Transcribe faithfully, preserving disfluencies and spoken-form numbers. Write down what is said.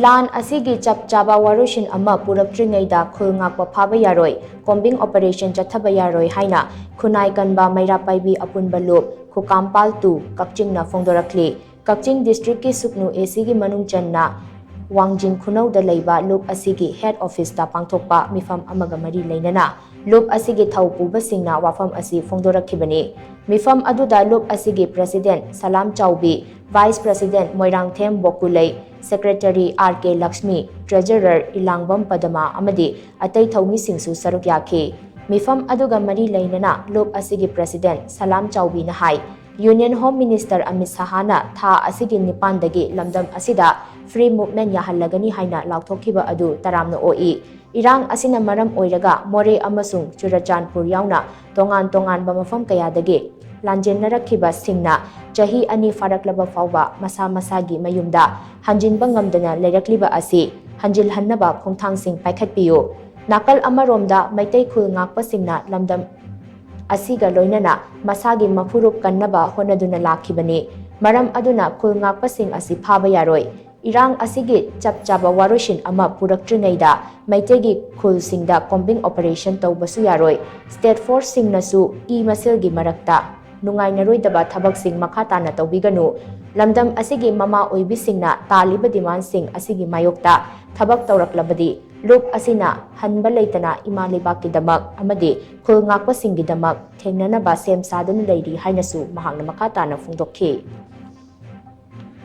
ꯂꯥꯟ ꯑꯁꯤꯒꯤ ꯆꯞ ꯆꯥꯕ ꯋꯥꯔꯣꯏꯁꯤꯟ ꯑꯃ ꯄꯨꯔꯛꯇ꯭ꯔꯤꯉꯩꯗ ꯈꯨꯜ ꯉꯥꯛꯄ ꯐꯥꯕ ꯌꯥꯔꯣꯏ, combing operation ꯆꯠꯊꯕ ꯌꯥꯔꯣꯏ ꯍꯥꯏꯅ ꯈꯨꯟꯅꯥꯏ ꯀꯟꯕ ꯃꯩꯔꯥ ꯄꯥꯏꯕꯤ ꯑꯄꯨꯟꯕ ꯂꯨꯞ ꯈꯨꯀꯥꯝꯄꯥꯜ ꯇꯨ ꯀꯛꯆꯤꯡꯅ ꯐꯣꯡꯗꯣꯔꯛꯂꯤ꯫ ꯀꯛꯆꯤꯡ district ꯀꯤ ꯁꯨꯛꯅꯨ A C ꯒꯤ ꯃꯅꯨꯡ ꯆꯟꯅ ꯋꯥꯡꯖꯤꯡ ꯈꯨꯅꯧꯗ ꯂꯩꯕ ꯂꯨꯞ ꯑꯁꯤꯒꯤ head office ꯇ ꯄꯥꯡꯊꯣꯛꯄ ꯃꯤꯐꯝ ꯑꯃꯒ ꯃꯔꯤ ꯂꯩꯅꯅ ꯂꯨꯞ ꯑꯁꯤꯒꯤ ꯊꯧ ꯄꯨꯕꯁꯤꯡꯅ ꯋꯥꯐꯝ ꯑꯁꯤ ꯐꯣꯡꯗꯣꯔꯛꯈꯤꯕꯅꯤ꯫ ꯃꯤꯐꯝ ꯑꯗꯨꯗ ꯂꯨꯞ ꯑꯁꯤꯒꯤ president ꯁꯂꯥꯝ ꯆꯥꯎꯕꯤ, vice president Moirangthem ꯕꯣꯀꯨꯂꯩ, secretary R K Lakshmi, treasurer ꯏꯂꯥꯡꯕꯝ ꯄꯗꯃꯥ ꯑꯃꯗꯤ ꯑꯇꯩ ꯊꯧꯃꯤꯁꯤꯡꯁꯨ ꯁꯔꯨꯛ ꯌꯥꯈꯤ꯫ ꯃꯤꯐꯝ ꯑꯗꯨꯒ ꯃꯔꯤ ꯂꯩꯅꯅ ꯂꯨꯞ ꯑꯁꯤꯒꯤ president ꯁꯂꯥꯝ ꯆꯥꯎꯕꯤꯅ ꯍꯥꯏ, Union Home Minister ꯑꯃꯤꯠ ꯁꯍꯥꯅ ꯊꯥ ꯑꯁꯤꯒꯤ ꯅꯤꯄꯥꯟꯗꯒꯤ ꯂꯝꯗꯝ ꯑꯁꯤꯗ free movement ꯌꯥꯍꯜꯂꯒꯅꯤ ꯍꯥꯏꯅ ꯂꯥꯎꯊꯣꯛꯈꯤꯕ ꯑꯗꯨ ꯇꯔꯥꯝꯅ ꯑꯣꯛꯏ꯫ ꯏꯔꯥꯡ ꯑꯁꯤꯅ ꯃꯔꯝ ꯑꯣꯏꯔꯒ ꯃꯣꯔꯦ ꯑꯃꯁꯨꯡ ꯆꯨꯔꯆꯥꯟꯄꯨꯔ ꯌꯥꯎꯅ ꯇꯣꯉꯥꯟ ꯇꯣꯉꯥꯟꯕ ꯃꯐꯝ ꯀꯌꯥꯗꯒꯤ ꯂꯥꯟꯖꯦꯟꯅꯔꯛꯈꯤꯕꯁꯤꯡꯅ ꯆꯍꯤ ꯑꯅꯤ ꯐꯥꯔꯛꯂꯕ ꯐꯥꯎꯕ ꯃꯁꯥ ꯃꯁꯥꯒꯤ ꯃꯌꯨꯝꯗ ꯍꯟꯖꯤꯟꯕ ꯉꯝꯗꯅ ꯂꯩꯔꯛꯂꯤꯕ ꯑꯁꯤ ꯍꯟꯖꯤꯜꯍꯟꯅꯕ ꯈꯣꯡꯊꯥꯡꯁꯤꯡ ꯄꯥꯏꯈꯠꯄꯤꯌꯨ꯫ ꯅꯥꯀꯜ ꯑꯃꯔꯣꯝꯗ ꯃꯩꯇꯩ ꯈꯨꯜ ꯉꯥꯛꯄꯁꯤꯡꯅ ꯂꯝꯗꯝ ꯑꯁꯤꯒ ꯂꯣꯏꯅꯅ ꯃꯁꯥꯒꯤ ꯃꯐꯨꯔꯨꯞ ꯀꯟꯅꯕ ꯍꯣꯠꯅꯗꯨꯅ ꯂꯥꯛꯈꯤꯕꯅꯤ꯫ ꯃꯔꯝ ꯑꯗꯨꯅ ꯈꯨꯜ ꯉꯥꯛꯄꯁꯤꯡ ꯑꯁꯤ ꯐꯥꯕ ꯌꯥꯔꯣꯏ꯫ ꯏꯔꯥꯡ ꯑꯁꯤꯒꯤ ꯆꯞ ꯆꯥꯕ ꯋꯥꯔꯣꯏꯁꯤꯟ ꯑꯃ ꯄꯨꯔꯛꯇ꯭ꯔꯤꯉꯩꯗ ꯃꯩꯇꯩꯒꯤ ꯈꯨꯜꯁꯤꯡꯗ combing operation ꯇꯧꯕꯁꯨ ꯌꯥꯔꯣꯏ꯫ State force ꯁꯤꯡꯅꯁꯨ ꯏ ꯃꯁꯦꯜꯒꯤ ꯃꯔꯛꯇ ꯅꯨꯡꯉꯥꯏꯅꯔꯣꯏꯗꯕ ꯊꯕꯛꯁꯤꯡ ꯃꯈꯥ ꯇꯥꯅ ꯇꯧꯕꯤꯒꯅꯨ꯫ ꯂꯝꯗꯝ ꯑꯁꯤꯒꯤ ꯃꯃꯥ ꯑꯣꯏꯕꯤꯁꯤꯡꯅ ꯇꯥꯜꯂꯤꯕ demand ꯁꯤꯡ ꯑꯁꯤꯒꯤ ꯃꯥꯌꯣꯛꯇ ꯊꯕꯛ ꯇꯧꯔꯛꯂꯕꯗꯤ ꯂꯨꯞ ꯑꯁꯤꯅ ꯍꯟꯕ ꯂꯩꯇꯅ ꯏꯃꯥ ꯂꯩꯕꯥꯛꯀꯤꯗꯃꯛ ꯑꯃꯗꯤ ꯈꯨꯜ ꯉꯥꯛꯄꯁꯤꯡꯒꯤꯗꯃꯛ ꯊꯦꯡꯅꯅꯕ ꯁꯦꯝ ꯁꯥꯗꯨꯅ ꯂꯩꯔꯤ ꯍꯥꯏꯅꯁꯨ ꯃꯍꯥꯛꯅ ꯃꯈꯥ ꯇꯥꯅ ꯐꯣꯡꯗꯣꯛꯈꯤ꯫